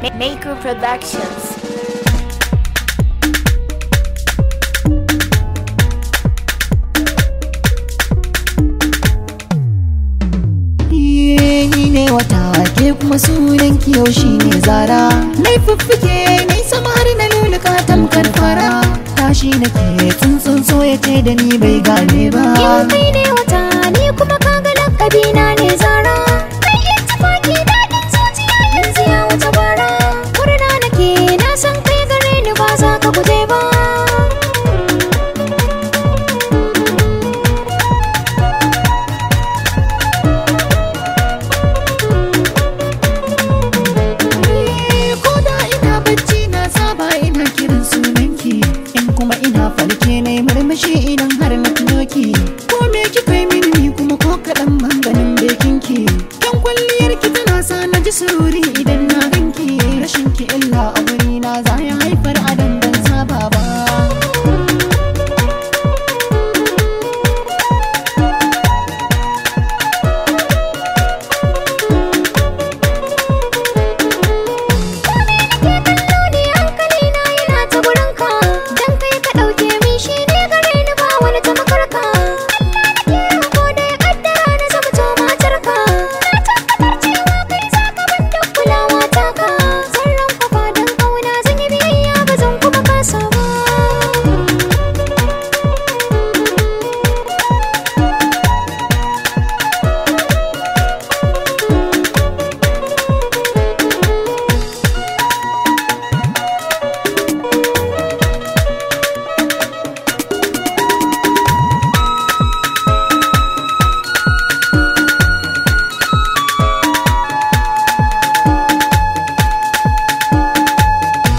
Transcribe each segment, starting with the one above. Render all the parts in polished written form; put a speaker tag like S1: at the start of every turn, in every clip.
S1: Maker Productions.
S2: Ni ne wata ke kuma sunan ki yau shine Zara. Nai fuffuke nai sama har na luluka tamkar fara. Tashi nake tsuntsun so ya ce da ni bai gane ba.
S3: Yau kai ne wata ni kuma kaga lakabi na ne Zara. Kai ittifaki daɗin zuciya yanzu ya wuce bara. Murna nake na san kai gare ni ba za ka guje ba.
S2: Ko da ina bacci na saba ina kiran sunanki. In kuma ina farke na yi murmushi idan har na tuno ki. Ko me kika yi mini ni kuma ko kaɗan ban ganin bekinki. Kyan kwalliyar ki tana sa na ji sururi idan na ganki. Rashin ki illa a wurina za ya haifar adam ban saba ba.
S3: Ke kallo ne hankali na yana ta gurin ka. Dan kai ka ɗauke min shi ne gare ni ba wani tamkar ka. Allah nake roƙo da ya kaddara na zama to matar ka. Na tabbatar cewa kai za ka ban duk kulawa taka. Zan rankwafa don ƙauna zan yi biyayya ba zan kuma kasa ba.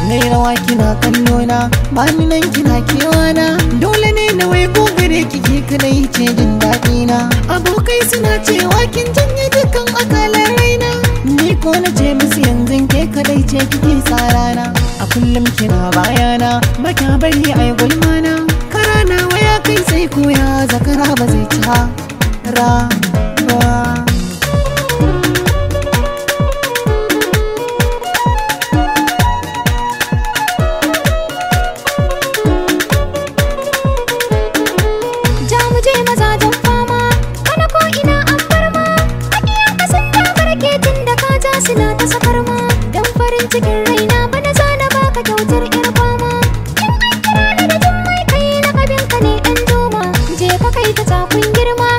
S2: Nai rawa kina kallo na, ba ni nan kina kewana. Dole ne na wai ko gare ki ke kadai ce jin daɗi na. Abokai suna cewa kin janye dukkan akalar raina. Ni ko na ce musu yanzu ke kadai ce kike tsarana. A kullum kina bayana, ba kya bari ai gulmana. Karana waya kai sai koya zakara ba zai ci ra ba.
S3: Ja mu je mazajen fama, bana ko ina an bar ma. Maƙiyan ka sun tabarke tun da ka ja suna ta sakar ma. Dan farin cikin raina bana zana baka kyautar ƴar kwama. In an kira ni da Jummai kai lakabin ka ne ɗan juma. Je ka kai ta takun girma,